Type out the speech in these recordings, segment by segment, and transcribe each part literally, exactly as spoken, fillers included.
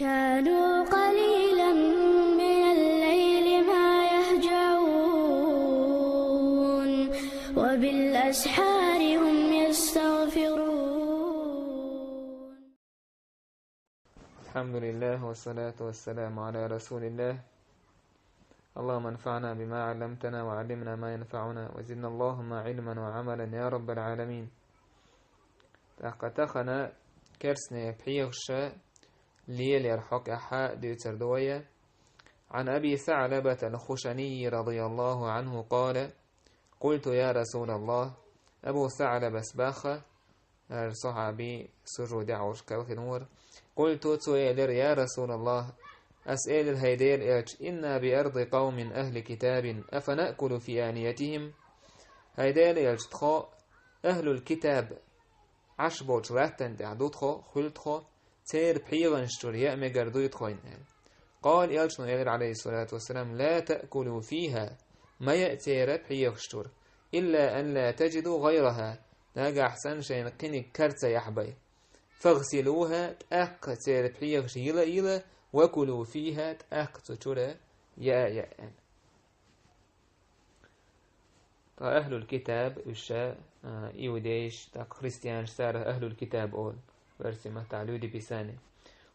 كانوا قليلا من الليل ما يهجعون، وبالأسحار هم يستغفرون. الحمد لله والصلاة والسلام على رسول الله. اللهم انفعنا بما علمتنا وعلمنا ما ينفعنا وزدنا اللهم علما وعملا يا رب العالمين. ТӀаккха тахана керсне пхьегӀаша лелаяр хьокъехьа дуьйцар ду вай. عن أبي ثعلبة الخشني رضي الله عنه قال: قلت يا رسول الله. Абу СаӀлабас баха, хӀара сахьаби сужуде Ӏовш кхелхина вара. قلت, цо элира: يا رسول الله, ас элира, хӀай Делан элча, إنا بأرض قوم أهل كتاب أفنأكل في آنيتهم؟ ХӀай Делан элча, тхо ахӀлул китаб Ӏаш болчу латтана тӀехь ду тхо, хуьлу тхо, церан пхьегӀанаш чуьра яа мегар дуй тхойн аьлла. قال, элчано элира, عليه الصلاة والسلام: لا تأكلوا فيها, ма яа церан пхьегӀаш чуьра, إلا أن لا تجدوا غيرها, нагахь санна шайна кхиниг кара ца яхь бай. فاغسلوها, тӀаккха церан пхьегӀаш йила а йила, وكلوا فيها, тӀаккха цу чуьра яа а яа аьлла. Ткъа ахӀлул китаб, уьш, а, иудейш, тӀаккха христианаш, цара ахӀлул китаб олу, версий маттахь люди Писания.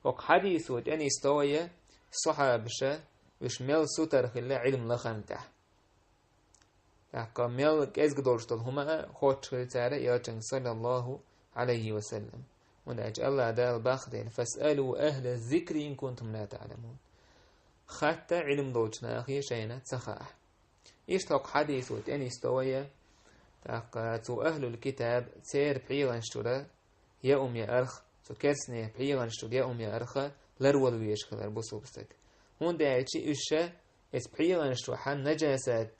ХӀокху хьадисо тӀе нисдо вай, сахьабаша, уьш мел сутара хилла Ӏилма лахарна тӀехь. ТӀаккха мел кӀезиг долуш долу хӀума а хоттуш хилла цара элчанга, саллаллаху Ӏалайхи ва саллам. ХӀунда аьлча АллахӀ Дала боху дела: فاسألوا أهل الذكر إن كنتم لا تعلمون. Хатта Ӏилма долчу нахе шайна ца хаахь. Иштта хӀокху хьадисо тӀе нисдо вай, тӀаккха цу ахӀлул китаб церан пхьегӀанаш чуьра яа хӀума яарх, цу керсне пхьегӀанаш чуьра яа хӀума яарх ларвала везаш хилар бусулба стаг. ХӀунда аьлча уьш ша иза пхьегӀанаш чохь нажасат,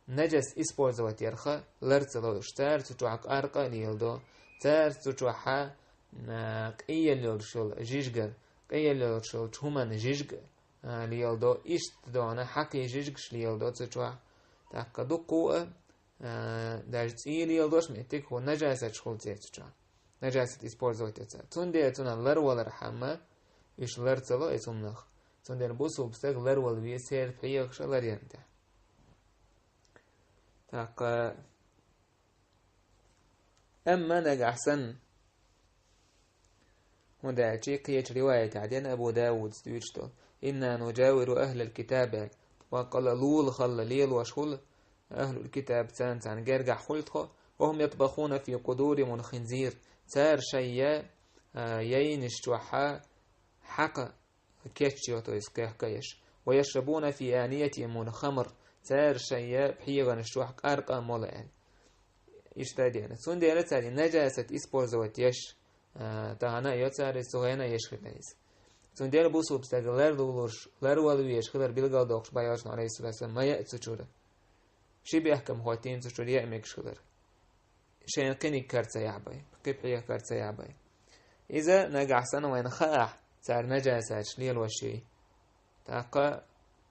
нажас использовать ярх лар ца ло уьш. Цара цу чохь къаркъа а леладо, цара цу чохь, а, къелла йолуш йолу жижигар, къелла йолуш йолчу хӀуманна жижиг а, леладо, иштта дона хьакхий жижигаш леладо цу чохь. ТӀаккха дуккха а, а, даже цӀий леладош меттиг хӀу нажасаташ хуьлу церан цу чохь. Нажасат использовать яц цара. Цундела цунах ларвалархьама, уьш лар ца ло иза хӀуманах. Цундела бусулба стаг ларвала веза церан пхьегӀаш ларъярна тӀехь. ТӀаккха амма нагахь санна, хӀунда аьлча кхечу риваятехь дена Абу Дауда дуьйцуш долу: إنا نجاور أهل الكتاب, баккъала лула халла лелош хуьлу ахӀлул китаб, царна царна гергахь хуьлу тхо, وهم يطبخون في قدورهم الخنزير, цара шайн, а, яйнаш чохь хьакха кечъеш, то есть кхехкаеш. ويشربون في آنيتهم الخمر, цара шайн пхьегӀанаш чохь къаркъа а молу аьлла. Иштта дена. Цундела цара нажасат использовать еш, а, тахана а йо цара иза, цу хенахь а еш хилла иза. Цундела бусулба стаг лар лулуш, ларвала везаш хилар билгалдоккхуш боху элчано, Ӏалайхиссалату вассалам, ма яа цу чуьра. Ши бехкам хӀоттийна цу чуьра яа мегаш хилар. Шайна кхиниг кара ца яхь бай, кхин пхьегӀа кара ца яхь бай. Иза нагахь санна вайна хаахь, цара нажасаташ лелош юй. ТӀаккха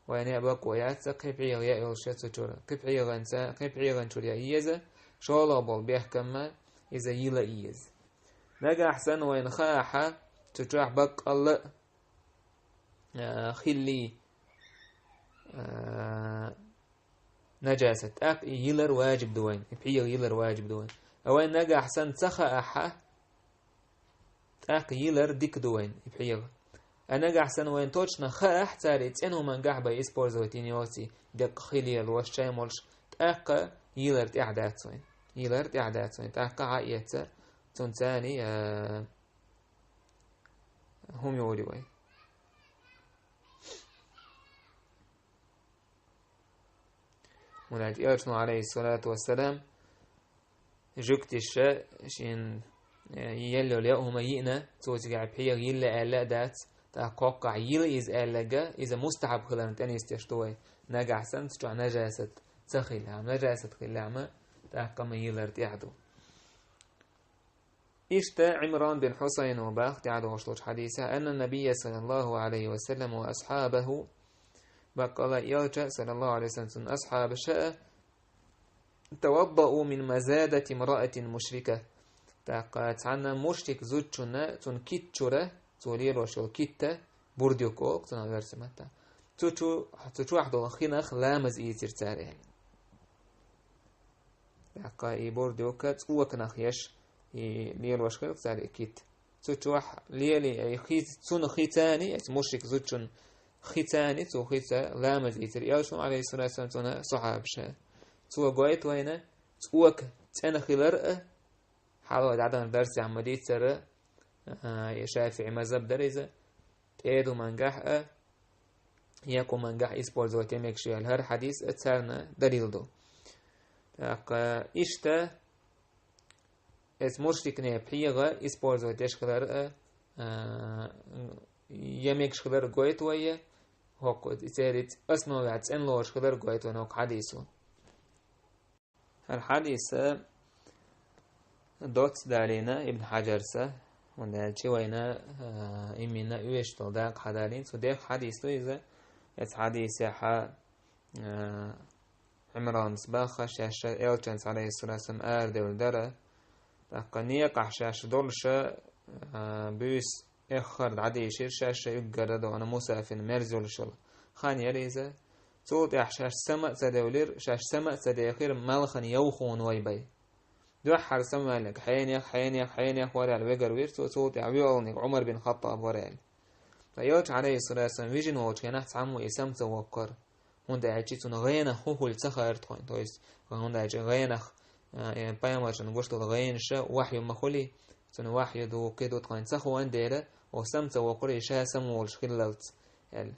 вайна яа бакъо яц, кхин пхьегӀа яа йолуш я цу чуьра. Кхин пхьегӀанца, кхин пхьегӀан чуьра яа еза, шолгӀа болу бехкамма иза йила еза. Нагахь санна вайна хаахь, цу чохь баккъалла а, а, хиллий, а, нажасат. ТӀаккха и йилар важиб ду вайн, и пхьегӀа йилар важиб ду вайн. А вайн нагахь санна ца хаахь, тӀаккха йилар дика ду вайн, и пхьегӀа. А нагахь санна вайн точно хаахь, цара и цӀена хӀуманна гахь бай использовать йина йоций, деккъа хиллий, лош чай молуш, тӀаккха йилар тӀехь дац вайн. Йилар тӀехь дац вайн. ТӀаккха хьан эца, цунца царний, а, хӀума йори вай. ХӀунда аьлча элчано, Ӏалайхиссалату вассалам, жуьгтиша шен, э, елла йолу яа хӀума йиъна, цо цигахь пхьегӀа йилла аьлла а дац, тӀаккха кхоккхахь йила иза аьлларг, иза мустахьаб хиларна тӀе нисдеш ду вай, нагахь санна цу чохь нажасат ца хилла, нажасат хилла ма, тӀаккха ма йилар тӀехь ду. Иштта Ӏимран бин Хьусайна боху тӀаьхьа долуш долчу хьадисехь: أن النبي صلى الله عليه وسلم وأصحابه, баккъала элча, саллаллаху Ӏалайхи ва саллам, цуьнан асхьабаша, توضؤوا من مزادة امرأة مشركة. ТӀаккха цхьана мушрик зудчунна, цуьнан кит чуьра, цо лелош йолу китта, Бурдюк олу цунах оьрсийн маттахь. Цу чу, цу чохь долу хинах ламаз ийцира цара аьлла. ТӀаккха и бурдюк цӀоканах еш, и лелош хилла цара и кит. Цу чохь лелий, и хи, цунна хи царний, оцу мушрик зудчунна хи царний, цу хица ламаз ийцира Элчано, алейхиссалату вассалам, цунна сахьабаша. Цо гойту вайна цӀока цӀена хилар а, хьалха дӀадаханчу дарсехь ма-дийццара, а, и шафиӀи мазхаб дара иза, тӀеду мангахь а, яку мангахь использовать ян мегаш ю аьлла, хӀара хьадис а царна далил ду. ТӀаккха иштта, эс мушрикне пхьегӀа использовать деш хилар а, а, ян мегаш хилар гойту вай, хӀокху церан основехь цӀена лоруш хилар гойту вай хӀокху хьадисо. ХӀара хьадис доцца далийна Ибн Хьаджарса, хӀунда аьлча вайна, а, имина оьшуш долу дакъа хьадалийна, цу дехха хьадис ду иза, эцу хьадисехь, а, Ӏимранас баххаш, шаьш Элчанца, алейхиссалату вассалам, арадевлла дара, тӀаккха некъахь шаьш долуша, а, буьйса эххар дӀадийшира, шаьш уггар дан догӀана мусафин мерза йолуш йолу хан яра иза. Цул тӀаьхьа шаьш сама а ца девлира, шаьш сама а ца дехира, малхана йовхо вай бай. Дуьххьара самаваьлларг хьенех, хьенех, хьенех вара аьлла вегар вира цо, цул тӀаьхьа воьалниг Ӏумар бин Хаттаб вара аьлла. Ткъа Элча, алейхиссалату вассалам, вижина волчу хенахь цхьаммо и сама ца воккхура, хӀунда аьлча цунна гӀенах хӀун хуьлу ца хаьара тхуна, то есть, хӀунда аьлча гӀенах, а, э, пайхамаршна гуш долу гӀенаш вахью ма хуьлий, цунна вахью ду, кхин ду тхуна ца хуьлу дела, оцу сама ца воккхура и ша самаволуш хиллалц аьлла.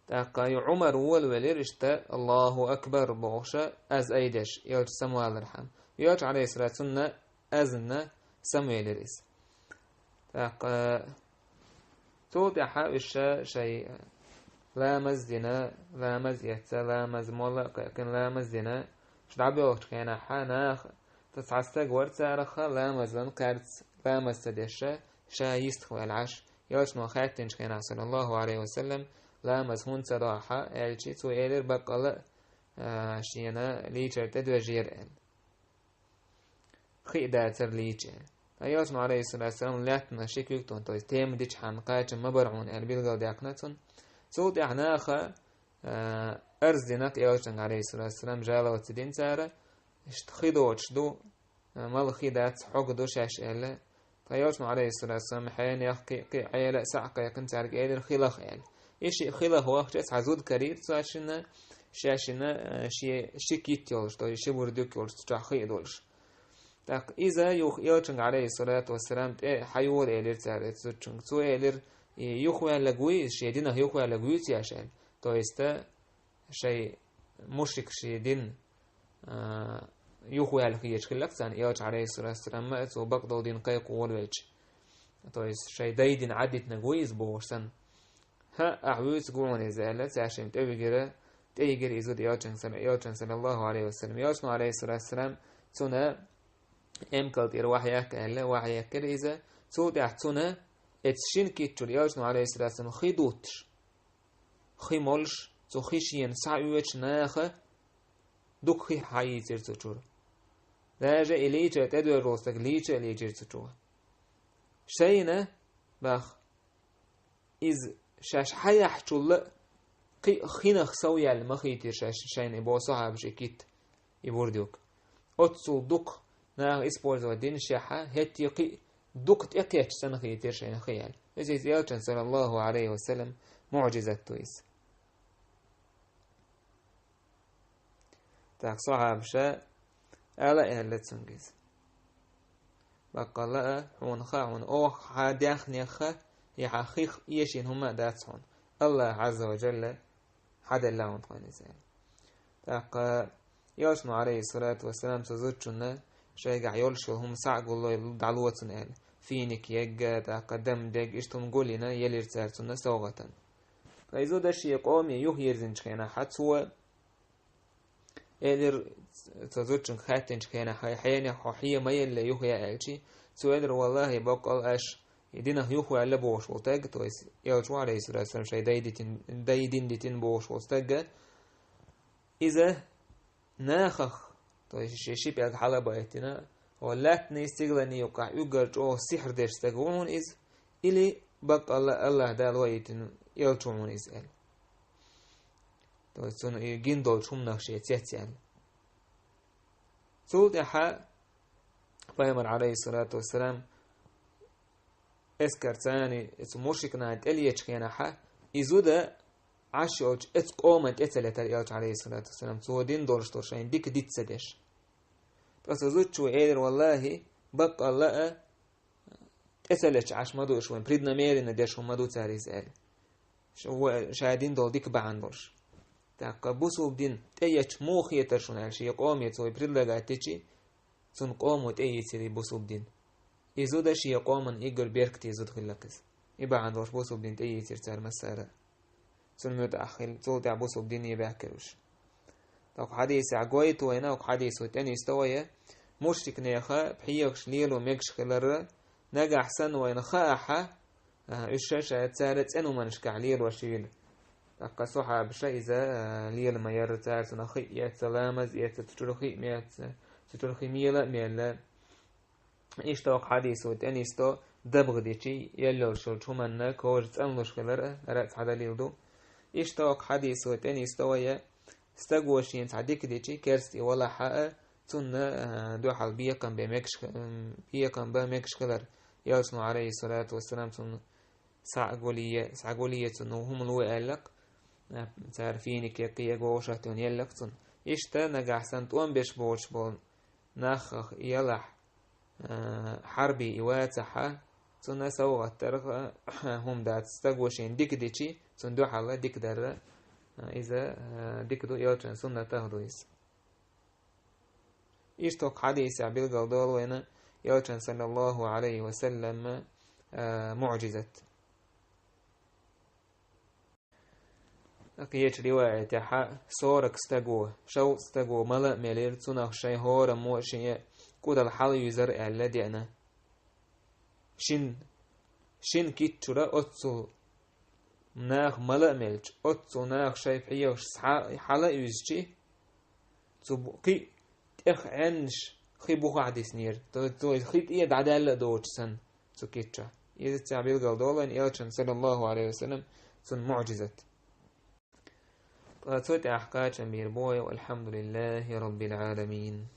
ТӀаккха и Ӏумар волавелира иштта, «Аллаху акбар», бохуша, аз айдеш, Элча самавалархьама. Элча, алейхиссалату, цунна азанна самавелира иза. ТӀаккха цул тӀаьхьа уьш шайн ламаз дина, ламаз эцна, ламаз молла а кхайкхина, ламаз дина, уьш дӀабоьлхучу хенахь нах, цхьа стаг вара царах ламазан кхаьрца, ламаз ца деш, ша йистхваьлла Ӏаш, Элчано хаьттинчу хенахь, саллаллаху алейхи ва саллям, ламаз хӀунда ца до ахьа аьлча, цо элира баккъала, а, шена лийчар тӀедожийра аьлла. Хи а дацара лийча аьлла. Ткъа Элчано, алейхиссалату вассалам, лаьттана ши куьг тӀе, то есть тема дичхьана кхачам ма бара хьуна аьлла билгалдаьккхина цунна. Цул тӀаьхьа наха, а, арз дина Элчанга, алейхиссалату вассалам, жаловаться дина цара, иштта хи доцуш ду, мала хи дац, хьогу ду шаьш аьлла. Ткъа Элчано, алейхиссалату вассалам, хьенех кхин, кхин Ӏела схьа а кхайкхина цаьрга элира хи лаха аьлла. И ши хи лаха вахча цхьа зуда карийра цо шина, ша шина, э, ши, ши кит йолуш, то есть ши бурдюк йолуш, цу чохь хи а долуш. ТӀаккха иза юха Элчанга, алейхиссалату вассалам, тӀе хьайола элира цара эцу зудчуьнга. Цо элира, и юхаваьллаг вуй, шен динах юхаваьллаг вуьйцу еш аьлла. То есть, э, шайн мушрик шен дин, а, юхаваьлла хеташ хиллакх царна, Элча, алейхиссалату вассалам, цо бакъдолу дин кхайкхо волавелча. То есть, шайн дай дин Ӏадитинарг ву иза бохуш санна. ХӀаъ, ахь вуьйцург ву хьуна иза аьлла, цаьршимма тӀе вигира, тӀе йигира иза зуда Элчанга, сал-, Элчанга, саллаллаху алейхи ва саллям. Элчано, алейхиссалату вассалам, цунна эмкал тӀера вахьяккха аьлла, вахьяккхира иза. Цул тӀаьхьа цунна эцу шина кит чуьра Элчано, алейхиссалату вассалам, хи дуттуш. Хи молуш, цу хи шена схьаоьцуш наха дукха хи хьаийцира цу чуьра. Даже и лийча тӀедожийна стаг лийча а лийчира цу чу. Шайна, бах, иза шаьш хьаяхьачул а кхин а хинах сов яьлла ма хийтира шаьш, шайна и боху сахьабаша и кит. И бурдюк. Оццул дукха наха использовать динашехьа, хӀетте кхин а дукха тӀекхетча санна хийтира шайна хи аьлла. Иза иза Элчан, саллаллаху алейхи ва саллям, муъжизат ду иза. Так, сахьабаша ала аьлла цуьнга иза. Баккъалла а, хьуна хаьа, хьуна оха хьан дехнеха, я хьан хих эшийна хӀума а дац хьуна. Аллах Азза ва Джалла хьаделла хьуна тхуна иза аьлла. ТӀаккха Элчано, алейхиссалату вассалам, цу зудчунна шайгахь йолуш йолу хӀума схьа а гулло, дӀало цунна аьлла. Финик егга, тӀаккха дам дегга, иштта хӀума гулйина, елира цара цунна совгӀатан. Ткъа и зуда шен къоме юхайирзинчу хенахь, хьан цо элира, цу зудчуьнга хаьттинчу хенахь, хьай хьенех хьо хье ма елла юхаяьлчи, цо элира, валлахӀи, баккъал аш, и динах юхаваьлла бохуш волу стаг, то есть Элча ву, алейхиссалату вассалам, шайн дай дитин, дай дин дитина бохуш волу стаг, иза нахах, то есть шен ши пӀелг хьалабайтина, хьо лаьттаний, стигланий юккъахь уггар чӀогӀа сихьр деш стаг ву хьуна иза, или баккъалла Аллахь Дала ваийтина элча ву хьуна иза аьлла. То есть цунна и гина долчу хӀуманах шен цецъяьлла. Цул тӀаьхьа Пайхамар, алейхиссалату вассалам, эскарца цу мушрикнана тӀелетачу хенахьа, и зуда Ӏаш йолчу эцу къоман тӀе ца летара элча, алейхиссалату вассалам, цо дина долуш долу шайн дика диц ца деш. Ткъа цу зудчо элира: «Валлахи, баккъалла а, тӀе ца леташ Ӏаш ма ду уьш вайн, преднамеренно деш хӀума ма ду цара иза», – аьлла. Ш-, ва-, ша дина долу дика бахьана долуш. ТӀаккха бусулба дин тӀеэцча муха хетара шуна аьлла, шен къоме цо и предлагать дичи, цунна къомо тӀеийцира и бусулба дин. И зуда шен къоман уггар беркате зуда хилла иза. И бахьана долуш бусулба дин тӀеийцира цара массара а. Цунна муьтӀахь хилла, цул тӀаьхьа бусулба дине баьхкира уьш. ТӀаккха хьадисехь гойту вайна, хӀокху хьадисо тӀенисто вай, мушрикнеха пхьегӀаш лело мегаш хиларра, нагахь санна вайна хаахьа, а, уьш ша цара цӀена хӀуманашкахь лелош хилла. ТӀаккха сахьабаша иза, а, лела ма ярра, цара цунах хи а эцна, ламаз а эцна, цу чуьра хи а меца, цу чуьра хи мела а мелла. Иштта хӀокху хьадисо тӀенисто дабагӀа дичи, елла йолуш йолчу хӀуманна кожа цӀанлуш хилар а, хӀара а цхьа далил ду. Иштта хӀокху хьадисо тӀенисто вай, стаго шена цхьа дика дичи, керста и валахьа а, цунна, а, дуьхьал бекхам бан мегаш х-, м, бекхам бан мегаш хилар. Элчано, алейхиссалату вассалам, цунна схьа а гулъе, схьа гулъе цунна хӀума ло аьлла-кх, а, цара финике кхиъ вовшахтоьхна елла-кх цунна. Иштта нагахь санна тӀом беш боцуш болу нахах ялахь, а, хьарби и вацахьа, цунна совгӀат дарх а хӀума дац, стаго шена дика дичи, цунна дуьхьал дика дарра, а, иза, а, дика ду, элчан суннатах ду иза. Иштта хӀокху хьадисехь билгал долу вайна элчан, саллаллаху алейхи ва саллам, а, муъжизат. Кхечу риваятехьа сорок стаго, шовзткъа стаго мала а мелира, цунах шайн хӀораммо а, шен кӀудал хьала юьзар аьлла деана. Шин, шин китчура оццул наха мала а мелча, оццул наха шайн пхьегӀаш схьа-, хьала а юьзчи, цу бу-, кхин а тӀех Ӏеннаш хи бухахь диснера, то, то есть хи тӀе дӀадаьлла а доцуш санна цу китчахь. Иза цхьа билгал долу вайна элчан, саллаллаху алейхи ва саллам, цунна муъжизат. Ткъа цу тӀехь кхачам бийр бу вай, валхьамдулиллахи раббил Ӏаламин.